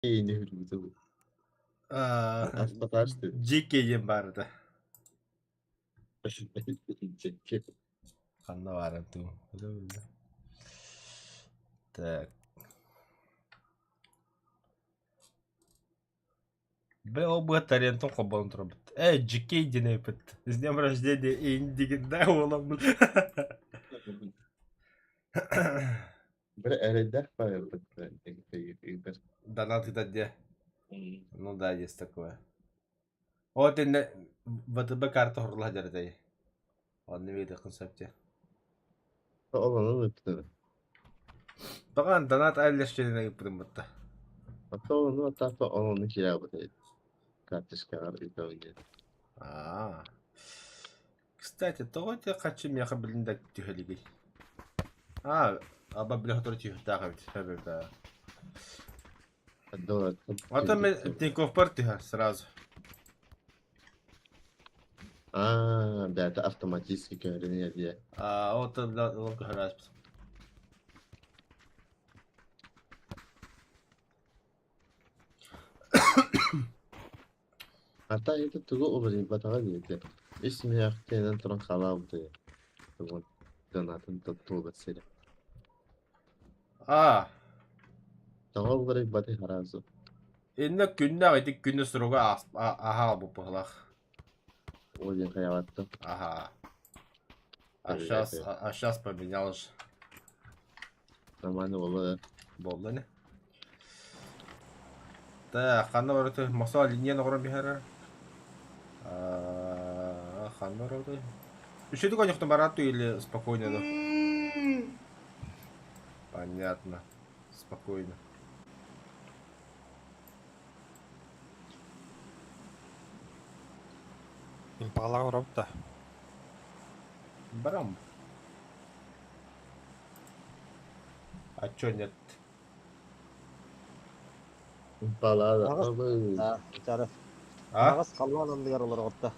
А, Дьиикэй диэн баар этэ. Ханна баарын туу. Так. Бля, ол быа Тарентон холбонон турабыт. Э, Дьиккэй диэн эппит. С днем рождения, Индигин, да, уоламмыт. Били эрэйдээх баайбыт ыытар. Донат ыытар диэ. Ну да, есть такое. Вот иннэ ВТБ карта хорула дьарытай. Онно видеохын сөп дии. Ол онон ыыппытын. Тоҕо донат айлэшчилинэ ыыппытым бытта. Ата ону атаапа ону киирээбит карточкаҕар ыытабын диэн. Аа. Кстати, тоҕо ити хаччы миэхэ билин да түһэ илигий? Аа, аба били сотору түһүөхтээх эбит. Эбит да. Ата мен Тиньковпар түһэр сразу. Аа, бэйэтэ автоматически көһөрүнүө диэ. Аа, ол ол көһөрөөспүт. Ата ити тугу уларыйбатаҕа диэтэ. Ис мүһэхтэнэн туран халаабыта тугун донатын туолбат сирэ. Аа, Тоҕо уларыйбатый сразу? иннэ күннээх ити күнү суруга аһаа буппуһалаах. Ол диэн хайаҕаттан. Ага. А сейчас, а сейчас поменялось. Нормально буолла да. Буолла ини. Так, ханна барыты Мосо линияны оҥорон биһэрэр. Ханна барабытай? Үчүгэй коньяктан бараат или спокойно да? Понятно. Спокойно. Импалаҕа барабыт да? Барам. А чё нет? Импалаҕа Аҕыс чара. А? Аҕыс халлаан анныгар олороҕут да?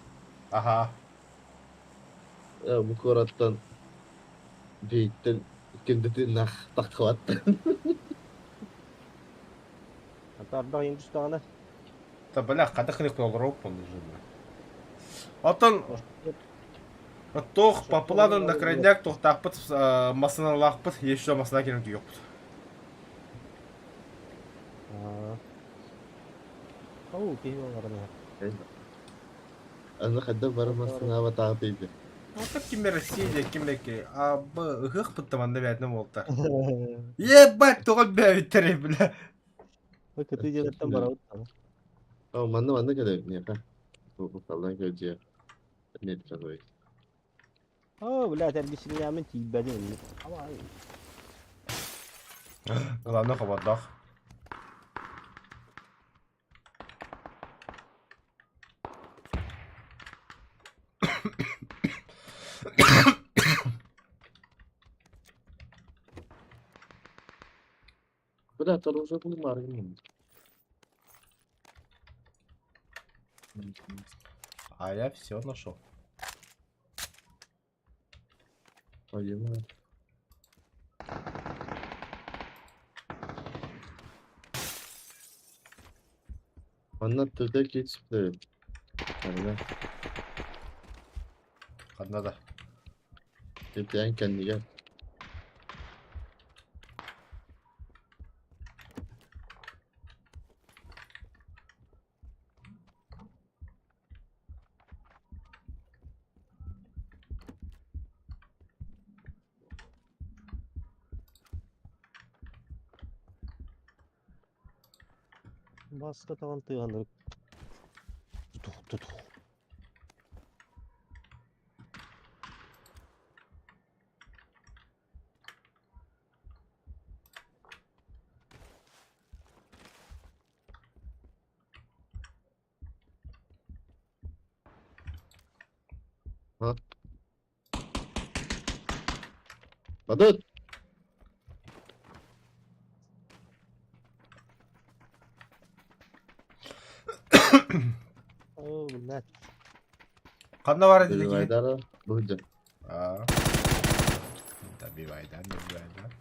Аха. Бу куораттан биһиттэн ким да тыыннаах таххыбат. Ардах иин түстэҕинэ Да бля, хата хыныкпын олоруоппун уже. Оттон туох по плану на крайняк туохтаахпыт массыыналаахпыт, еще массыына кэлэн түйүөхпүт. Оу, киһи оҥорон иһэр. Аны хайдах бары массыынаабатаҕытый диэн. Ну так ким Россия, ким эки, а б ыһыах бытта манна бээтинэ буолта. Ебать, тоҕо бэбиттэрэй, бля. Бу кытыы дьиэлэртэн барабыт даҕаны. Оо, манна манна кэлэбит миэхэ. Бу халлаан кэлдьиэ. Метровой. Оо, блядь, эргичиҥнээмин тиийбэтим инник. Абай. Главное хобордоох. Бля, уже булмарым. А я все нашел. Понимаю. Манна тыга киирсибит. Манна Ханна да. Типпиэн кэннигэр. Баска таҕан тыаһанырык тутух тутух Падут! Оо, блядь. Ханна баар этэ киһи? Добивайдара быһыдьа. Аа. Добивайдан, добивайдан.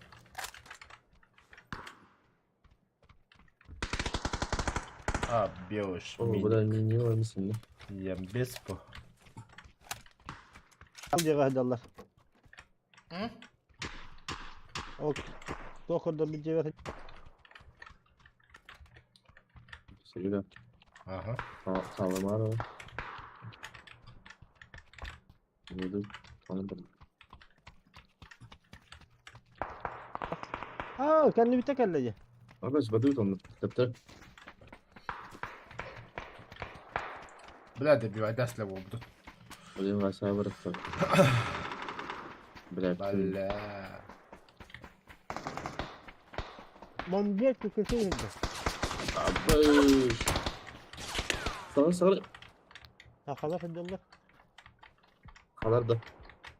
А, белыш, О, миник. бля, не ламисин. Я без по. Дьиэҕэ сылдьаллар. М? Ол туох көрдөрбүт дьиэбэр Всегда. Ага. Халамарова. Буду. Аны Аа, кэннибитэ кэллэ дии. Абас бадут он таптар. Бля, добивай, да, слева буду. Блин, Вася барахта. Бля, Бля. Бомбет күкүсүн иһирдэ. Абаш. Сага сага Сахалар сылдьаллар. халар да.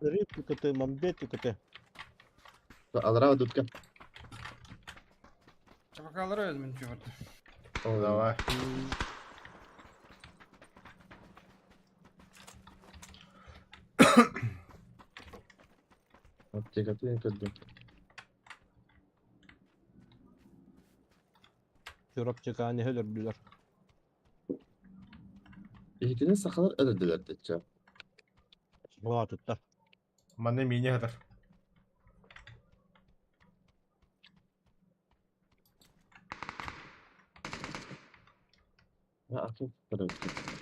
Рыб күкүтү, мамбет күкүтү. Алра дутка. Чабакалары өзүмүн чүгүрдү. Давай. Аптекатын көрдүм. Чурапчыкааны өлөрдүлэр. Ихитини сахалар өлөрдүлэр дечче. Улаатыттар. Манна мини хатар. Атын көрөттүм.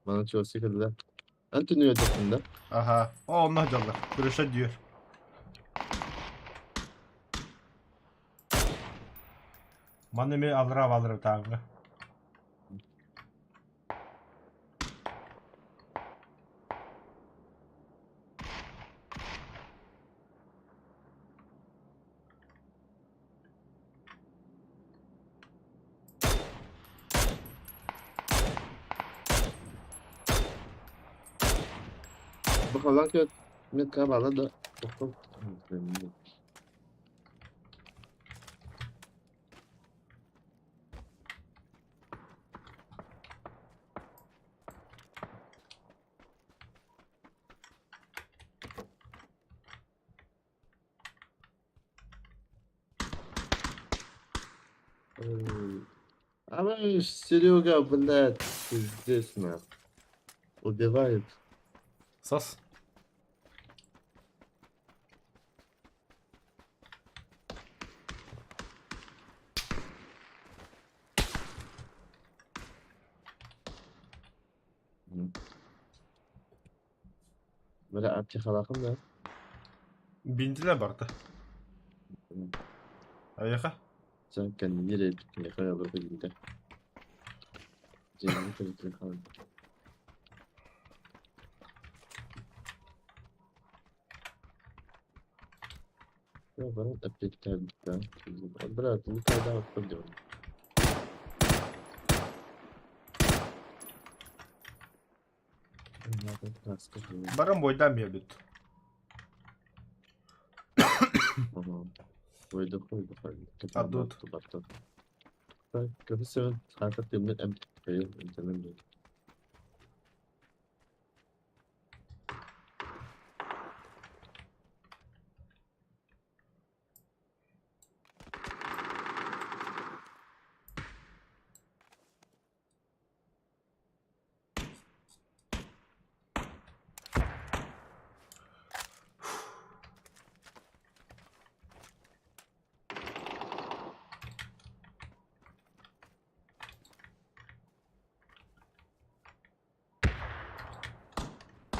Bana çok sıkıldı. Antonio ötesinde. Ага. О, онно дьаллар. Күрүшэ дүйөр. Манна ми алра алра таагы. Бахалан кет мен кабала да. А мы Серега, блядь, пиздец, нахуй. Убивает. Сос. Бля, аптекалахым да. Бинтиле барды. Аяха. Sen kendini nereye bittin? Yakaya bırakı gitti. Cennet kırıklığı kaldı. Ya bana аптека да. Брат, ну тогда пойдем. Баран бойдан бербит. Койду, койду, койду. Адут. Так, көбүсүн хата тымны эм кыйыл интернет.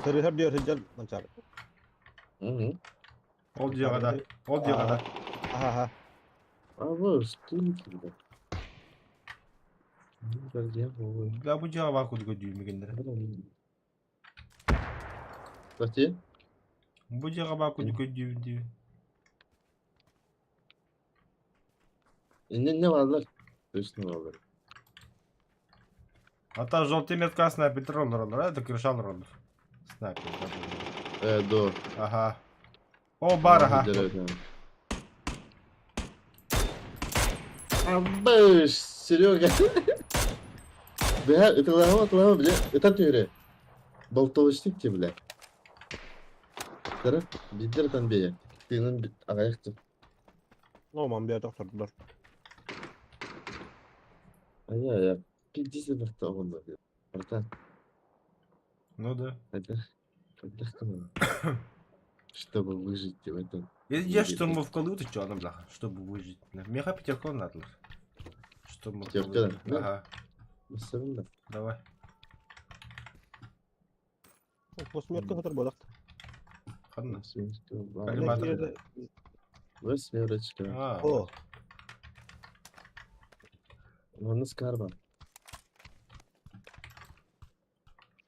Кырыһар диэр сылдьар манчаары. Ол дьиэҕэ Ол дьиэҕэ Аха. А вот, что это? Бля, бу дьиэҕэ баар курдук дүүмүгүннэр. Кстати, Бу дьиэҕэ баар курдук дүүм. не, не валар. Точно валар. А желтый метка снайпер олороллор, это крыша олороллор. Снайпер. До. Ага. О, бар, ага. Абыш, Серега. Бля, это лава, лава, бля. Это ты, Болтовочник тебе, бля. Тара, бидер там бея. Тыынын аҕайахты. Норман бэйэтэ охтордулар. Айа, пиздец элбэхтэ оҕонно. Братан, Ну да. это хайдах гынан? Чтобы выжить в этом Я мире, штурмовка лут чё она, бляха, чтобы выжить. Меха пятерку надо. Штурмовка Пятерка, лут. да? Ага, Особенно. давай. Восьмерка сытар буолахт. Ханна. Восьмерка, Коллиматор. Восьмерочка. А, О, Манна скарба.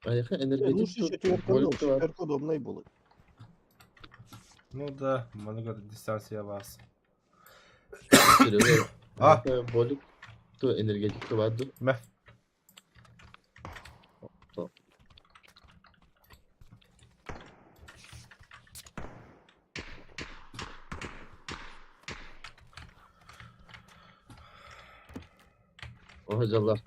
Айха ну энергетик четверка, ну, четверка удобнай буолуо. ну да, много дистанция вас. Серега. А? Болик. То энергетик то баду. Мэ. Ох, дьаллар.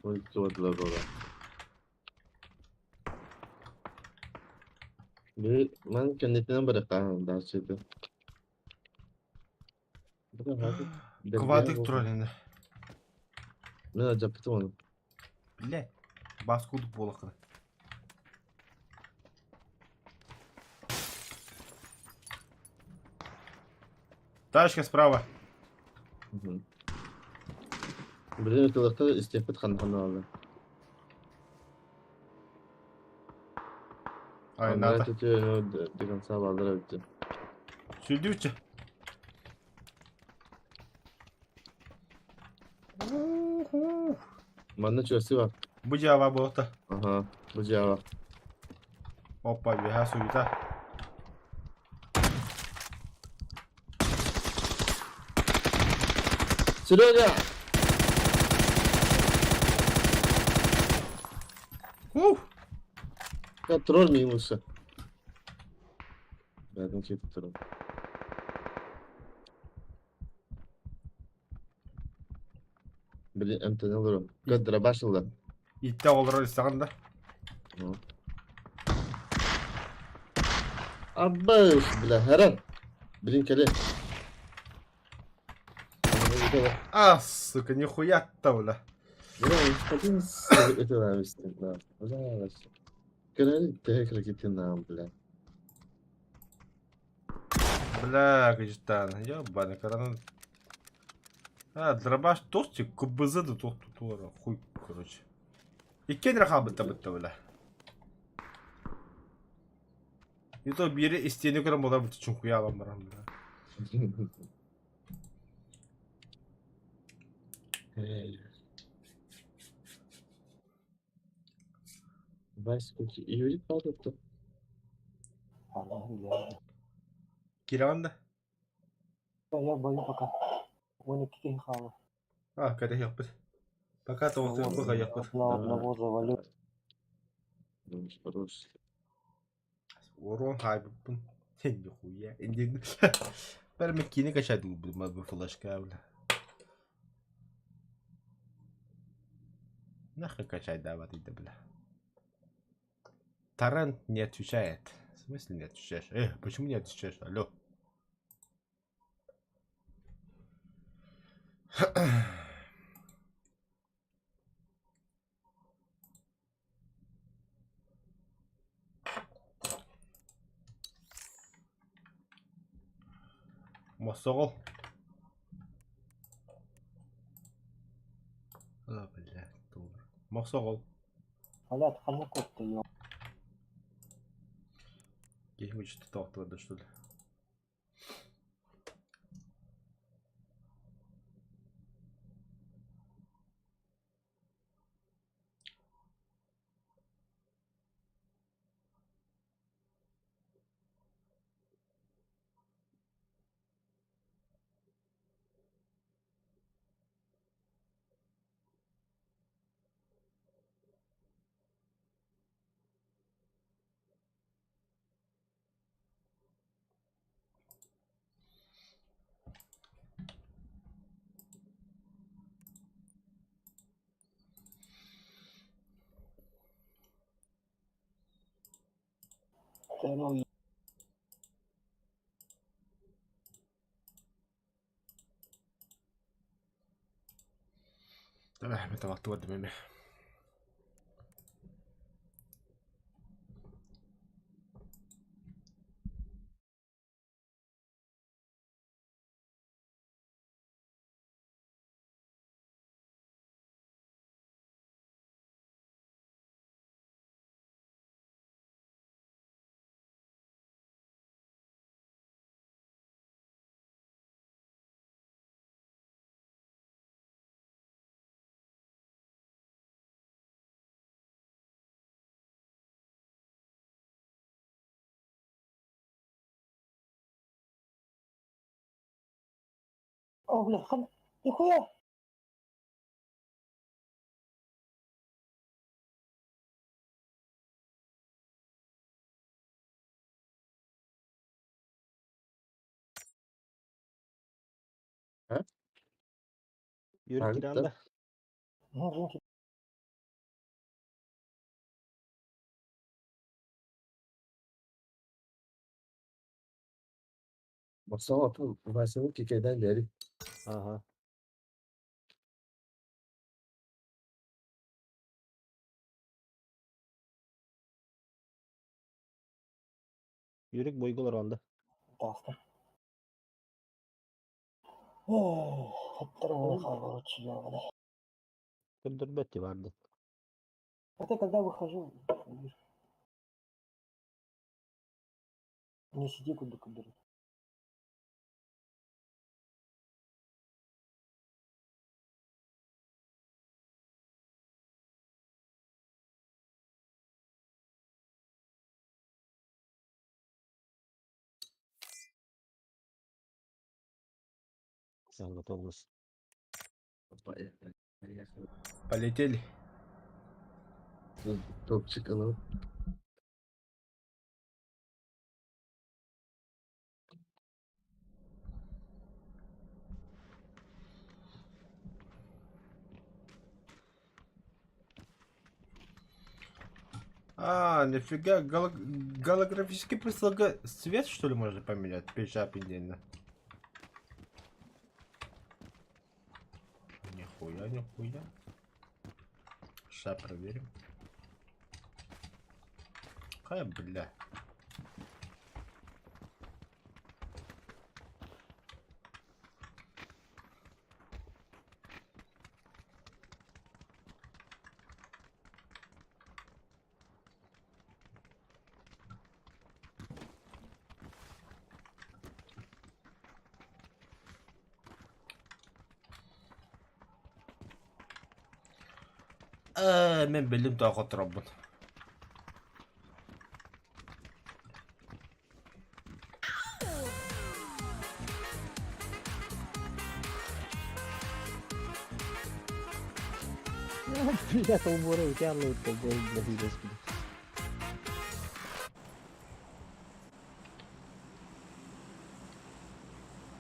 Болик то бадылар бала. Бу ман кэннитинэн барыахха даачыты. Квадрик троллинг. Мен алдьаппытым ону. Блядь. Бас курдук буолаххына. Тачка справа. Блин, ытылыктар истиэхпит ханна ханна Ай, Анараа надо. төтө до конца балдыра бүттү. Сүлдүүччэ. Манна чугасы бар. Бу дьиэҕэ буолта. Аха, бу дьиэҕэ. Опа, үөһэ суйта. Серега! Ух! Я тролль минуса. Бәрін кетіп тұрмын. Блин, МТН алырым. Көр дробаш ылла. Иттэ олорор истэҕин да. Абыш, бля, харан. Блин, кэлэ. А, сука, нихуя то, бля. Бля, господин это да. Бля, Көрөр тэхэ нам, бля. Бля, капитан, ебаный корона. А, дробаш тостик, КБЗ да тут тут хуй, короче. Иккен рахабыта бытта, бля. И то бири истиэни көрөн буолар бут чуҥкуйа алан баран, бля. Вась, Юрий падает. Кирэҕин да? Я боюсь пока. 12 киһи хаалла. А, кэтэһиэхпит. Пока тоҕус хайыахпыт. На одного завалил. Ну, хорош. Урон хаайбыппын. Нихуя. Индигн. Бәрі мен киine качать бу флешка, бля. Нахуй качать давать это, бля. Таран не отвечает. В смысле не отвечаешь? Почему не отвечаешь? Алло. Мосоҕол. А, бля, тур. Мосоҕол. Блядь, ханна куотта ё. Киһи что тоқтылады, что ли? Ну, Давай, мен табактыбадым эме. О, бля, хан... Нихуя! Yürü Abi, kiranda. Ну, извините. Masal atın Vasil'in kekeden beri. Aha. Yürük бойголар онда. Тастым. Эх, Хаттар короче, ёбаный. Көрдөрбөт барды. Это когда выхожу, видишь. Не сиди куда куда. Sen готовность. Полетели. Топчик alalım. А, нифига, голографический прислуга цвет, что ли, можно поменять? Печать отдельно. Нихуя, нихуя. Сейчас проверим. Какая бля. Мен билим тоға отырабын. Бля, толборы утянули, толборы, бля, господи.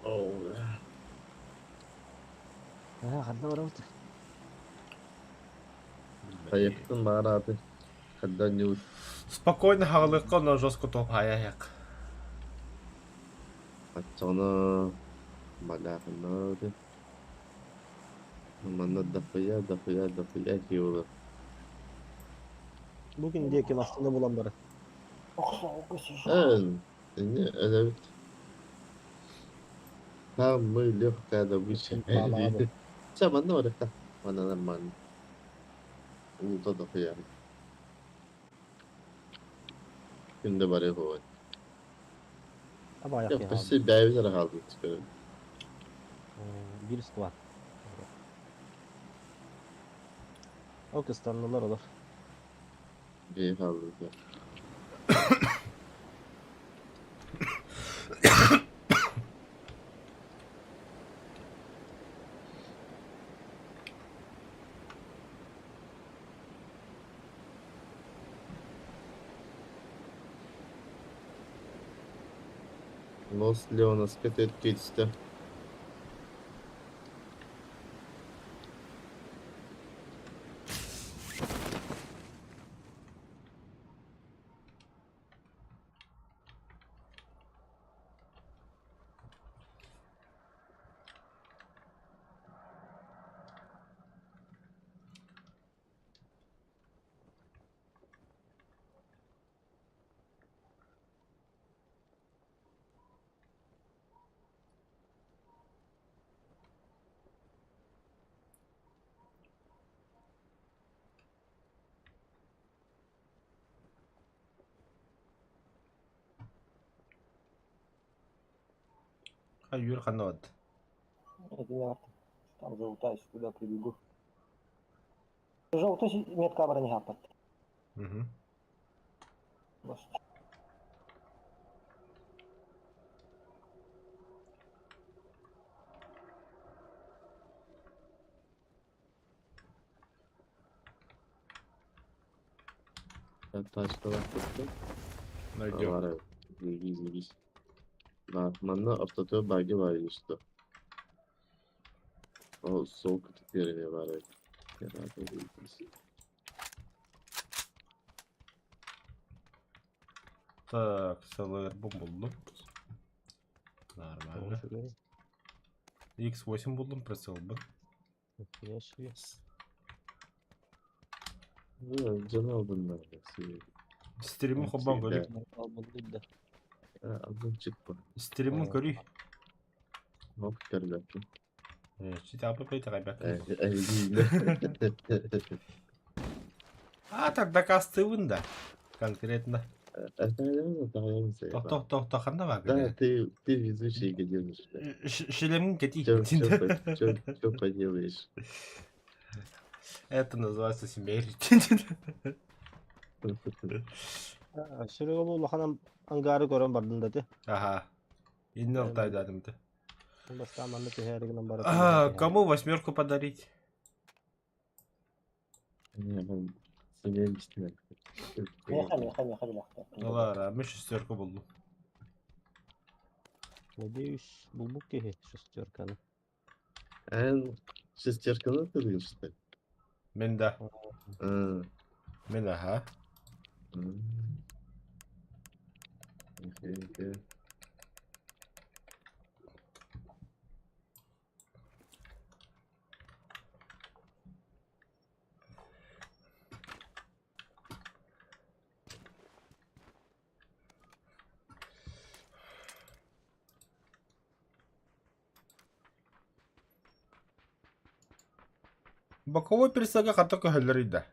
Oh. А, ханна барабыт. Ayıktın bari abi. Kaddan yavuz. Спокойно хагалыкка, но жестко топ хаяяк. Açana. Balakın abi. Manna dafıya dafıya dafıya ki olur. Бүгүн диэки массыына булан бары. Ох, солго сижу. Evet. Ne evet. Самый легкая добыча. Балаҕа Sen bana var ya. Bana нормально. Улута дохуя. Günde bari ho. Абаяк Yok я. почти бәйбіз kaldı çıkarım. Bir squad. Ол кыстаннылар олар. Bir kaldı. ya. Los Leonas kötü geçti. Юр ханна барда? Это не варто. Там залутаюсь, туда прибегу. Желтый метка бронегаппат. Угу. Тачкалар tuttu. Найдем. Var evet. Заебись. Да, манна ортото баги var işte. O sol kutup yerine var evet. Herhalde değiliz. Так, СЛР булдум. Нормально. X8 булдум, прицел был. Нихуя себе. Canı aldın neredeyse. Стриму хобан көрүй. Албын да. Aldım çıktı. Стриму көрүй. Hop görüyorum. Чит апп ребят. А так доказываем да. Конкретно. Тохто тохто ханна бар. Да, ты ты везучий гаденыш. Шлемин кати. Чё поделаешь? Это называется семейный. Серега бу улахан ангары көрөн бардым да те. Ага. Инна алтайдадым ты. Бастаан манна түһээри гынан барар. А, кому восьмерку подарить? Не, ben семейный. Меха, меха, меха, меха. Ну ладно, мы шестерку булдум. Надеюсь, булбук киһи шестерканы. Эн шестерканы ты что ли? Мен да. А, Мен ага. м. Нихуя. Боковой пересага хата көһөллөр да.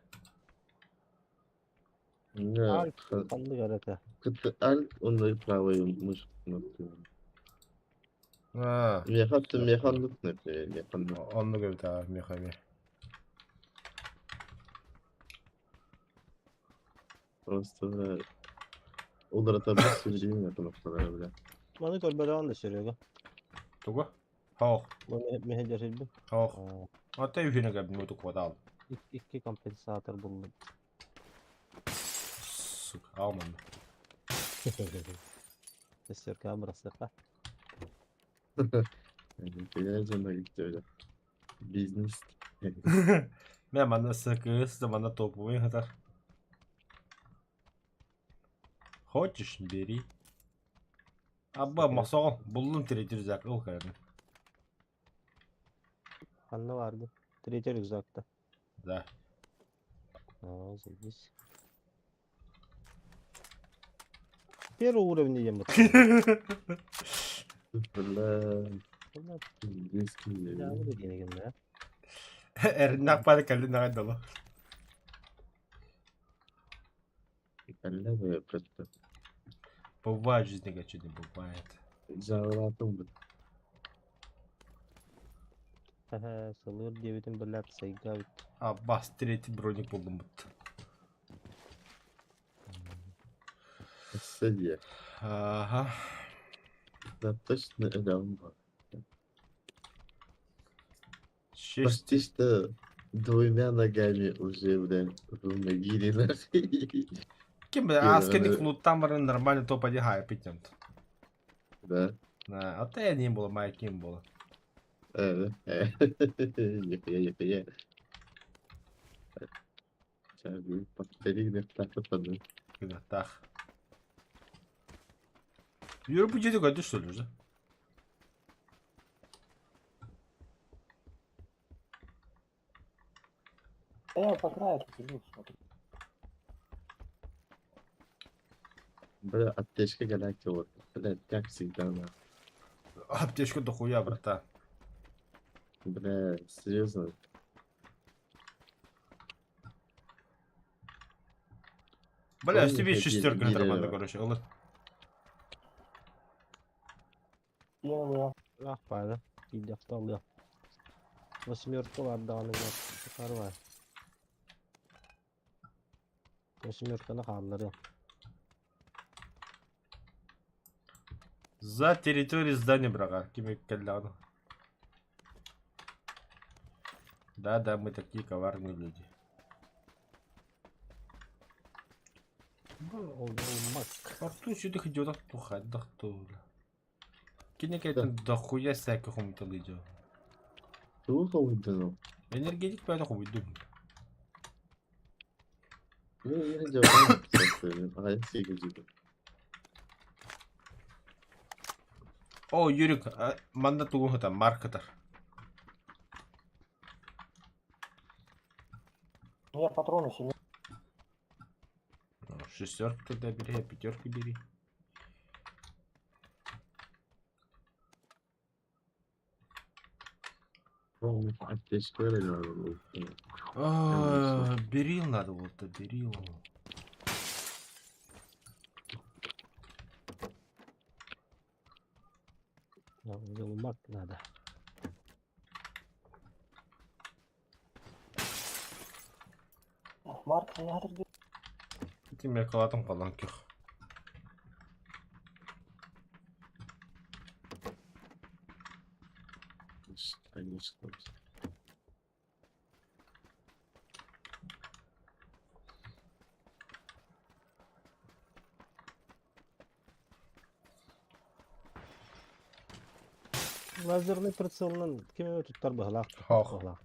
Не, Альт ханнык эрэ Кыты альт, он правую мышку кнопку. А, Меха ты меха например, меха онну көбүтэ меха ме. Просто ударата бір сөйлеймін кнопкалары бля. Маны көрбөтөҕүн да Серега. Тугу? Хоох, Бу меһэ хоох. Ата үһүнэ кэбин утук ватал. Икки компенсатор буллум. Сука, алман. Шестерка бырасыка. Я жана gitti öyle. Бизнес. Мен манна сыкыс, манна топовый хатар. Хочешь, бери. Абба, мосоҕон, буллум третий рюкзак, ыл кайрын. Ханна барды. Третий рюкзакта. Да. А, заебись. Первый уровень идем. Бля, пиздец. Эрнак пары кэлин аҕай дало. Бля, бля, просто. Бывает в жизни, что не бывает. Жалатым бит. Сылыр диэбитин блядь сайга бит. Аббас, третий броник буллум бут. Садия. Ага. Да точно это он. Шесть. Почти что двумя ногами уже, бля, в могиле нахуй. Кем бы, аскеник луттан баран нормально топ один хайпитент. Да. Да, а ты не было, моя кем было. Нихуя, нихуя. Сейчас, повтори, так, Так. Юра, будет годишь, что ли, уже? Да я по краю сижу, смотрю. Бля, аптечка галактика, вот. Бля, как всегда, нахуй. Аптечку дохуя, братан. Бля, серьезно. Бля, Ой, тебе не шестерка ходи, нормально, дерево. короче. Ылы. Я Ыраах баара, тиийдэхтэ алыах. Восьмерка баар даҕаны баар. Восьмерканы хаалларыам. За территорию здания браҕа. Ким кэллэҕин. Да-да, мы такие коварные люди. Артур сюда идет тухайдах тула. Кини кэлэн дохуя всяких хомуталыйдьо. Тугу хомуйдун? Энергетик бэйэтэ хомуйдум. О, Юрик, манна тугу сытар, маркетер. У меня патроны семь. Шестерку тогда бери, а пятерку бери. А, Берил надо вот, берил. Нам надо. Марк, не надо. Ити мекалатым қалан көх. Лазерный прицелынан ким эмэ туттар быһалаах. Хоох. Быһалаах.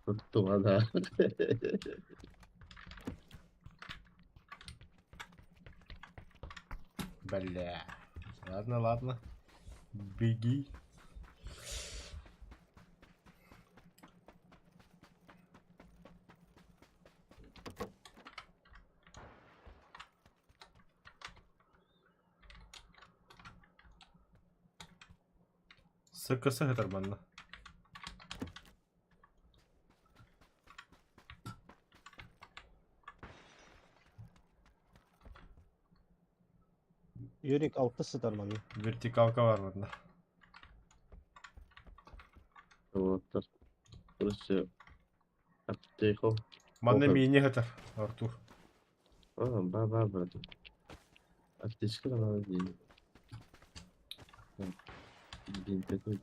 Туттума Бля. Ладно, ладно. Беги. Сыкысы хытарманна. Юрик алты сытар манна. Вертикалка бар манна. Вот. Короче, аптеку. Манна Опа. мини хытар, Артур. А, ба ба ба. Аптечка надо день. День такой.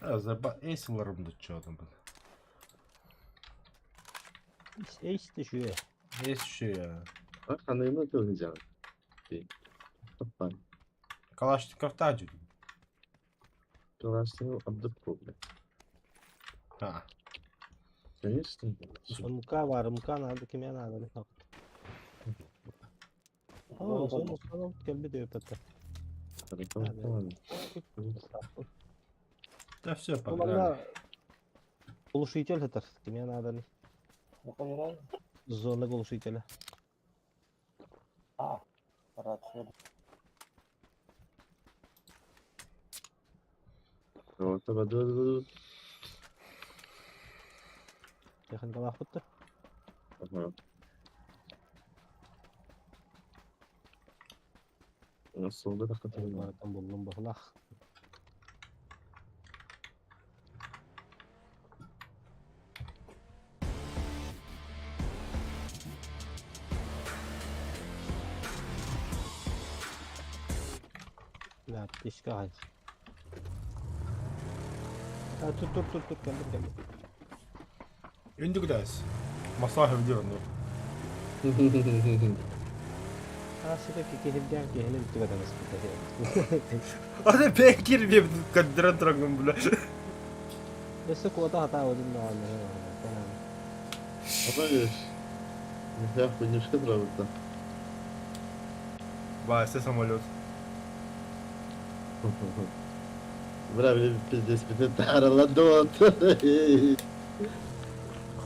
А, заба... Эйсиларым да чё там был. Эйс түшүө. Эйс еще А ханымы тылыжан. Опа. Калашников тажу. Калашников абдык бля. А. Конечно. МК бар, МК надо, кимэ надо. Оо, сону сону кэлбит өпөттө. Да все, Бу погнали. манна глушитель сытар, кимэ надо. Не проверяй. Зона глушителя. А, рация. Вот, вот, Техникалаах бутта. Ага. Солда да хотел. Барытын буллум быһалаах. Бля, аптечка хай. А, тут, тут, тут, тут, кэлбит, кэлбит. Үндүк дас. Масаһы видео ну. А, сука, киһирдээн киһини бүтүгэтэн Аны бекир бе кадран трагым бля. Өссө куота хатаабытын даҕаны. Ага, Я хуйнюшка травыта. Вася самолет. Бля, мне пиздец, петара ладот.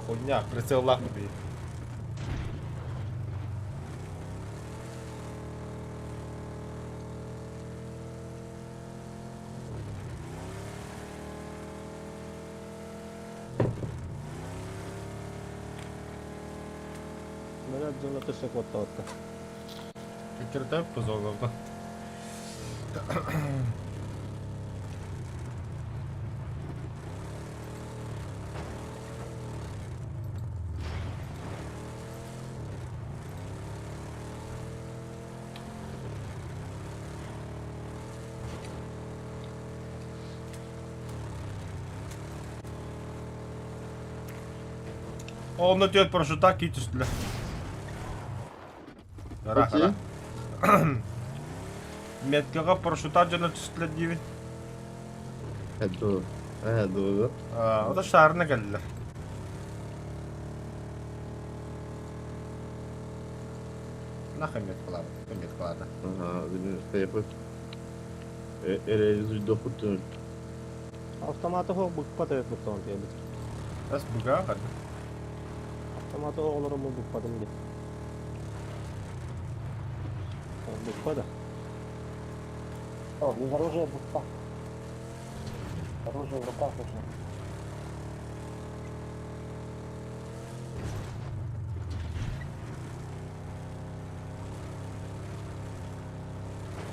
Хуйня, прицел лапы бей. Бля, Дьоно төссө куоттабатта. Киккиртэ позоловда. Онно түөрт парашюта кии түстүлэр. Ыраах Окей. ыраах. Меткаҕа парашюта дьоно түстүлэр диибин. Это, doğru. Ото шаарына кэллилэр. Нахуй меткалаабыт, меткалаата. Ага, bilmiyorum. Şey yapıp. Ere dokuttu. Автоматы хоох букпат эбит буттаҕын тиийбит. Бас буга хады. Автоматы хоох олорон букпатым диye. Букпа да. О, без оружия буква. Оружие в руках нужно.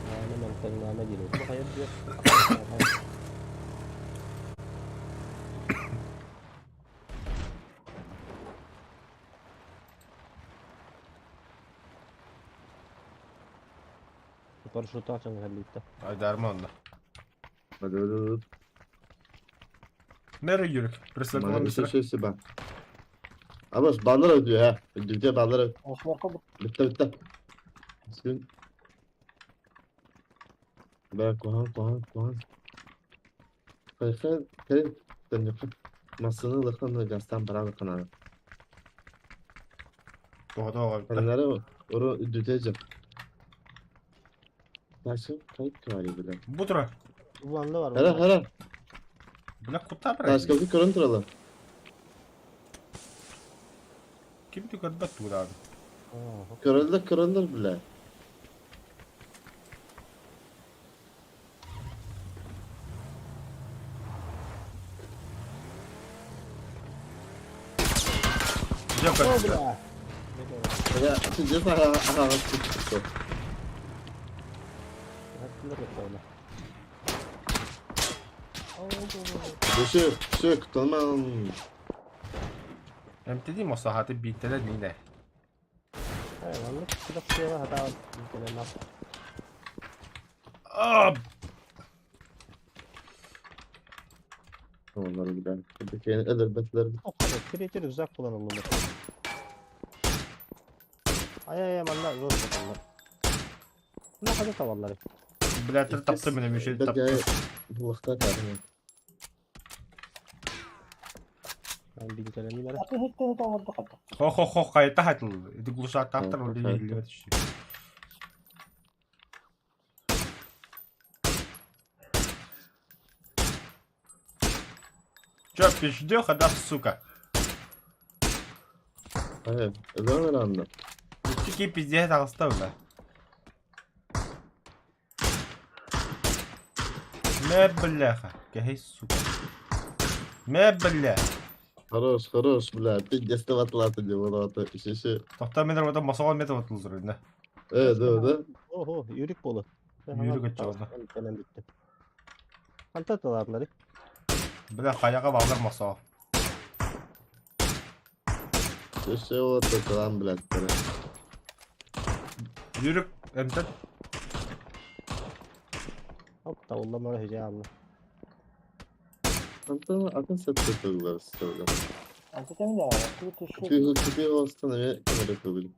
Наана мантаҥнаама диир. Хайа диир. Парашюта чоҥһаллыытта. Айдарма онно. Hadi hadi hadi. Nereye yürük? Bana bir Преследование şey şey bak. Ama banlar ödüyor ha. Ödüyor banlar ödüyor. Восьмерка Bitti bitti. Sen... Bak kohan kohan kohan. Kayfa kayfa tanıkı. Masını lıkın gastan para lıkın. Тоҕо Kanlara oru ödüyecek. Taşı kayıp var bile. Бу тура. Бу анна бар. Hara hara. Бля кута Taş kapı körün turalı. Ким түкөрбөт туураад. Körüldü körüldü bile. Дьэ көрдө. Ya şimdi aha aha çıktı. Şu şu tamam. Эмтедим осаһаты бииттэлэ нине. Аа Onları gider. Peki elbetler. Кириэти рюкзак булан ыллым. Ай ай ай манна зор саталлар. Мына хада табаллар. Бля таптым мен мешел таптым. Bu vaqtda tarih. Мен билгелемилер. А ты же ты там вот доход. Хо хо хо кайта хатыл. Иди глуша таптыр Хо, ол хо, илбет түшү. Чё, пиздёх, да, сука? Evet. Özel anla. Икки пиздец таҕыста бля. Мэ бляха, кэһэй сука. Мэ бля. Хорош, хорош, бля. Пиздец ватлаты деп олаты. Шеше. Тохтоо мен орда мосоҕон метр отулзур инна. Evet, evet. Охо, юрик болу. Юрик очоҕуна. Кэлэн бүттүм. Ханта талаарлары. Бля хайаҕа баалар мосоо. Шеше олаты салам, бля. Юрик эмтэн Хоп, табылла мара хүжэ алла. Антон, атын сәтті söyle. А ты там да, ты ты шо? Küpü küpü olsun ve kamera koydum.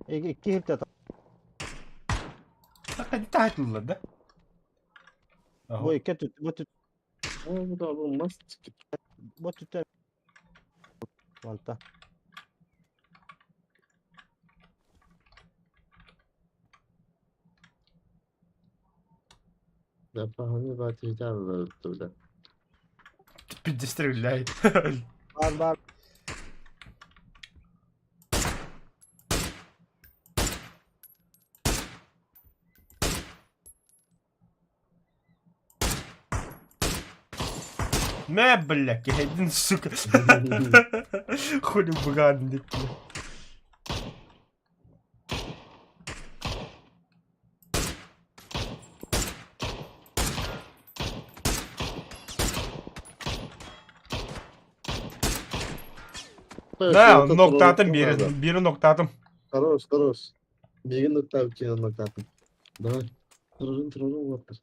Икки хирте таһытыллар да. Бу икки түт, бу түт, Bu da bu mas çıktı. бу түттэ. Манта. Yapahane batırdı burada. Пиздец стреляй. Бар бар. Мэ, бля, киһейдин, сука. Хули буганник. Да, ноктаатым бири, бири ноктаатым. Хорош, хорош. Миигин ноктаабыт киһи ноктаатым. Давай. Турурун, турурун уоттар.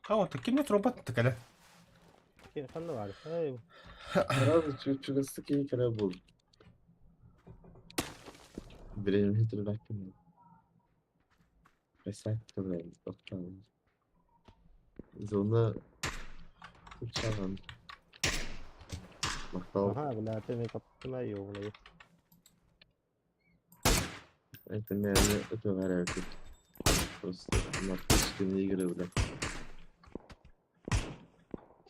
А вот кимне турбат тыкале. Ханна бар. Эй, Сразу чугасты киһи кэлэ буол. Бириэмэ турбаккын. Присядь-ка, блин, тоқтаңыз. Зона Кучаган. Махтал. Аха, бля, ты мне таптыма ёбаный. Это меня это говорят. Просто наркотические игры, бля.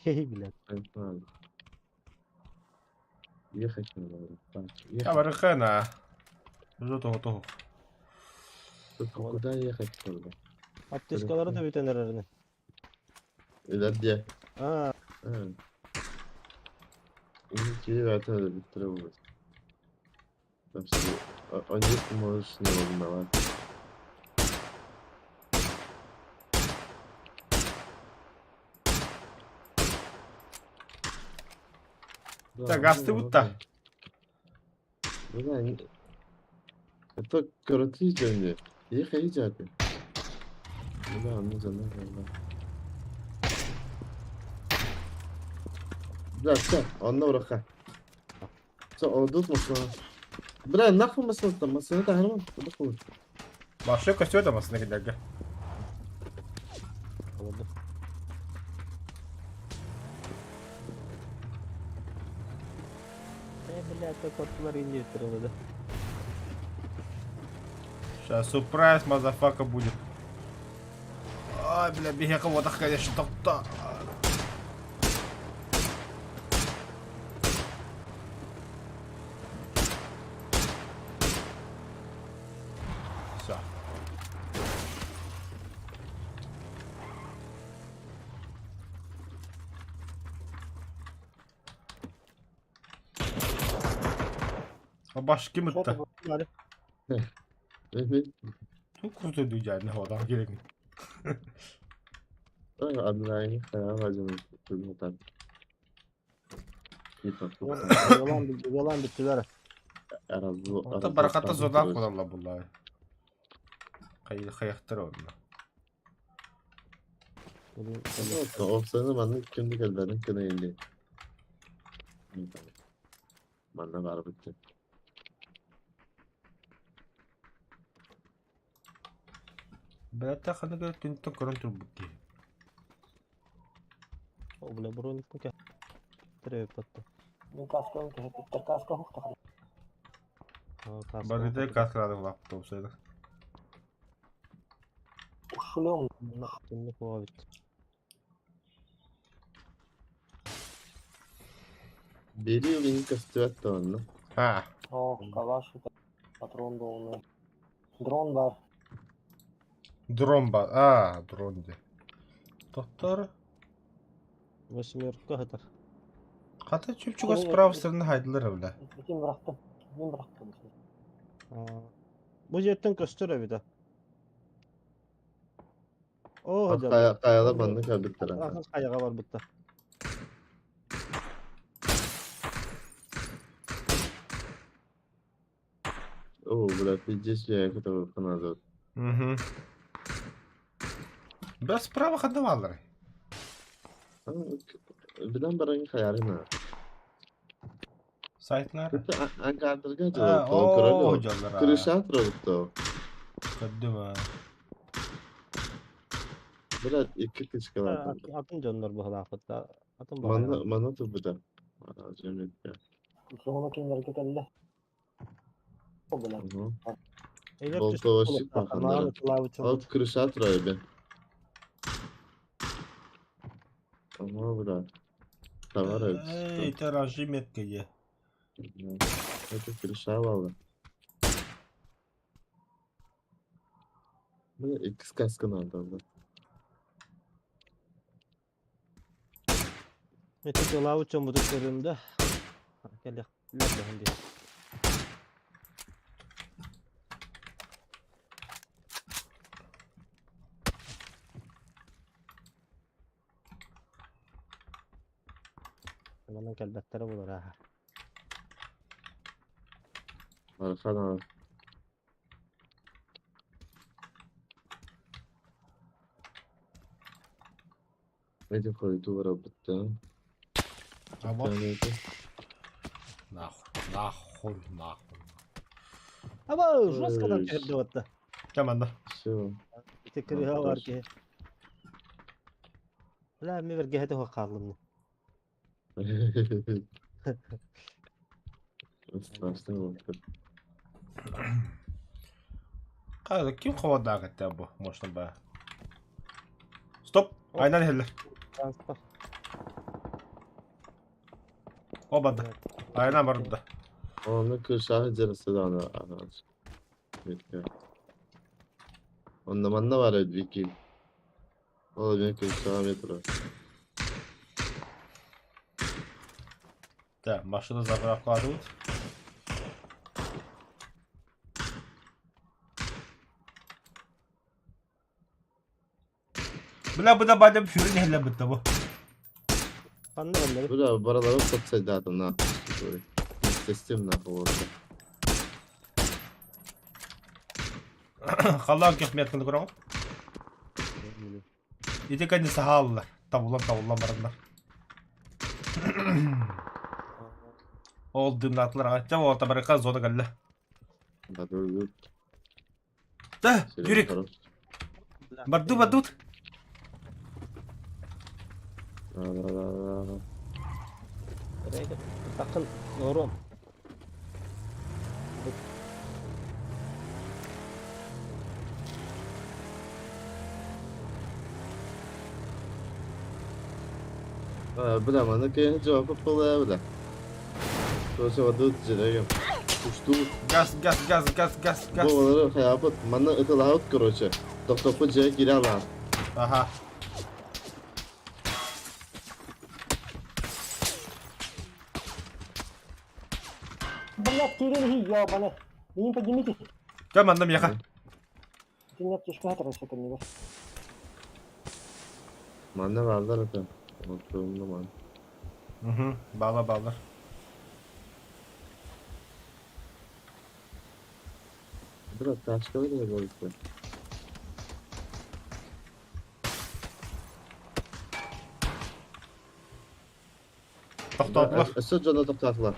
Хей, блядь. Это Ехать надо. Так, ехать. Абарыхана. Жото того. Только куда ехать тогда? Аптечкалары да бүтэн эрэрини. Илэр диэ. Аа, Инки это биттере будет. Так что о них можешь не волноваться. Да, Так, гасты ну, будто. Ну да, Это коротко дьони. Ехай дяпи. Ну да, ну да, ну да, да. Бля, все, онно ураха. Все, одут машина. Бля, нахуй машина там, машина там, Герман, нахуй. Башы көстүө да масына кидерге. олорду. Э, блядь, так оттулар инде да. Сейчас сюрприз, мазафака будет. Ай, бля, биһиэхэ уотах, конечно, тохто. Все. А баш ким ытта? Мехмет, Тут крутой дүйдәріне одан керек. Аднайы хаял один так. Yalan bittiler. Онта бараката зодан кодалла булла. Кайыктыр онна. Опсаны манны кимди келберин кene инди. Манна бар битти. Бәтә ханы түнтөн көрөн турбут ки. О, бля, броник мука. Треб патта. Мин каскам кэһэппиттэр каска хуктах. Барыта каскалады лапты болсайды. Ушулуң Түннүк бит. Бери улин костюат онна. Ha. О, калаш патрон долны. Дрон бар. Дрон ба. А, дрон де. Доктор. Восьмерка хатар. Хата чүпчүгө справа стороны хайдылар бля. Ким бырахтым? Мин бырахтым. Бу жеттен көстөр эбит. О, Кая каяла манны кабиттер. Ахын каяга бар бутта. О, бля, пиздец, я этого фаназот. Угу. Бә справа ханда балар. Билен баран хаярына. Сайтлар. Ангардырга А, жол, о, көрөлө. жоллар. Крыша турупtu. Көддүм. Бля, iki тычка бар. Атын жоннор бу халафатта. Атын Манна манна турбута. Жемет. Соңуна кинилерге кэллэ. О, бля. Болтовощик баханнара. Ол крыша турар Ага, бля. Товар Эй, таражи метка е. Это крыша вала. Бля, икки сказка надо, да. Ити тылаабыт дьоммутун көрүм да, кэлиэхлэр даһын дии. Манан кэлбэттэрэ буолар ааһа. Архан Эти хойду барабыттан. А вот. Нахуй, нахуй, нахуй. Аба, жестко там түһэрдэ батта. Команда. Все. Ити кырыһа бар киһи. Бля, мен бэргэһэтэ суох хааллым. Страшно вот. Кайда ким ховадаах этэ бу можно ба. Стоп! Айнан иһэллэр. Транспорт. О барды. Айнан барда. Оны кыршаһы дьарысыдааны анаан. Бикке. Онно манна бар эбит Вики. Ол эмиэ кыршаҕа эмиэ турар. Так, машина заправкалаатыбыт. Бля, бу да бадым сүрүн иһэллэр бу. Ханна эллэри? Бля, баралары подсайдатым нахуй. Систем нахуй вот. Халлаан кехметканы көрөҕүт. Ити кэнни саһааллар. Табыллан табыллан бараннар. Ол дымнаатылар аҕай. Чэ, ол табарыка зона кэллэ. Да, Юрик, барду бардут. Такын ором. Бля, маны кыйын жауап була бля. Короче, воду жирегем. Ушту. Газ, газ, газ, газ, газ, газ. Бу олары хаябыт. Маны ытылаабыт, короче. Токтоппут дьиэ киирэ алаан. Аха. Блядь, киирэн ёбаный. Меня поднимите. Дьэ, манна миэхэ. Ты аптечка хатырын кэннигэр. Манна бааллар это. Оттуумна ман. Угу, баала баалар. Бля, тачка выдала говорит. Тохтоотулар. Өссө дьоно тохтоотулар.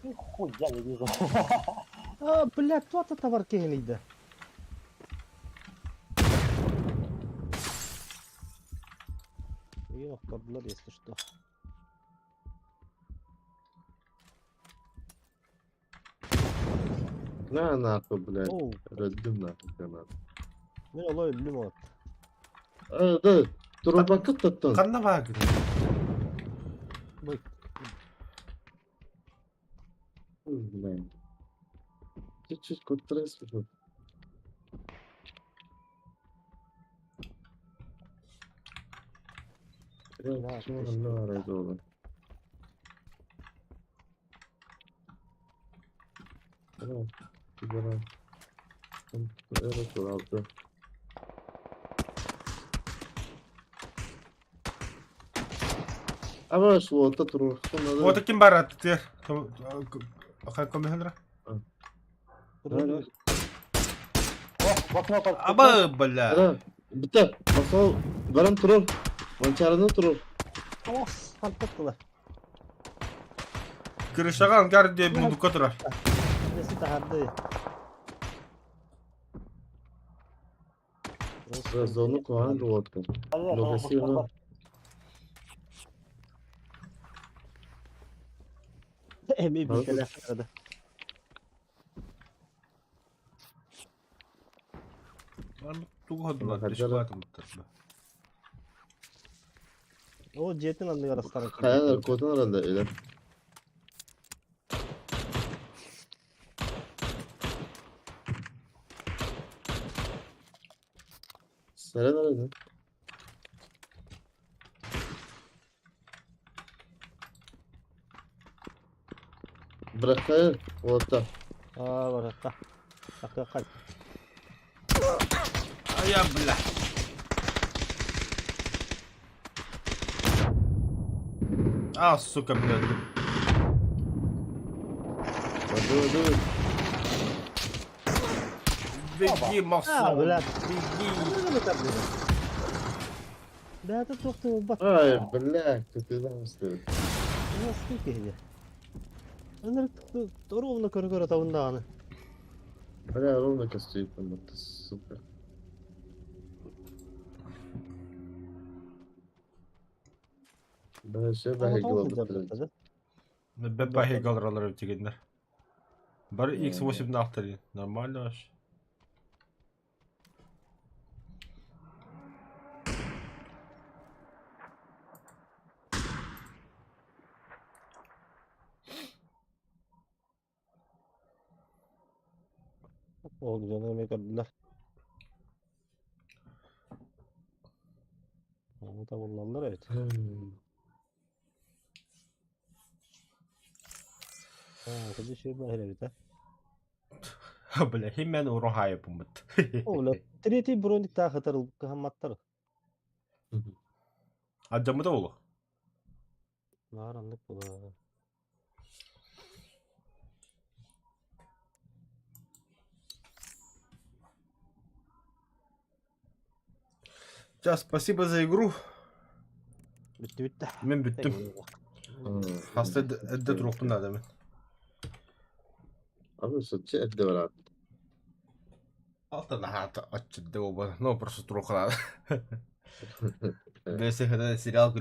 Нихуя не вижу. А, блядь, туох да товар киһилийдэ. Ее охтордулар, если что. На нахуй, блядь. Оу, Өлдүм нахуй, канат. мен олой өллүм от. Э, да, турбакка тоттон. Ханна баар Бый. Блядь. Чуть-чуть кутрес. Да, Аба суота туруохтун Вот ким бар аттыр. Көмөһөнрө. О, в окно под... Аба, бля. Да, битэ, басал баран турар. Манчараны турар. Ох, хантаттылар. Крышаға ангар деп мундукка турар. Несі тахарды. Зону куан дуотка. Ну, красиво. Эми бикеле арада. Тугу ходулар, Хаддара. О, жетин анныгар астара. Хаялар котан арада эле. Саран арада. Бырахтайыр, уолаттар. Аа, барыахха. Тахыахха. А я, бля. А, сука, блядь. Давай, давай. Беги, А, Максим, блядь. беги. Да, это тохтуу бат. Ай, бля, ты там стоит. Насколько киһи. Ынырык ровно көрө-көрө табындаҕына. Бля, ровно стоит там, это сука. Бля, все бахи сылдьар Бэбэхи галралар тигиннер. Бар X8 наахтары. Нормально вообще. Ол дьону эмиэ көрдүлэр. Ону табыллаллар эбит. Аа, кыды шөй баһыр эбит, а. Бля, химен урохай бумут. О, бля, третий броник таахытар кыһамматтар. А жамыда олу. Наар аннык була. Сейчас, спасибо за игру. Бүттү бүттэ. Мен бүттүм. Хаста эдде туруктум да мен. Abi сочи эрдэ барат. Алта нахата отчетды оба. Ну, просто турукла. Бесе сериал.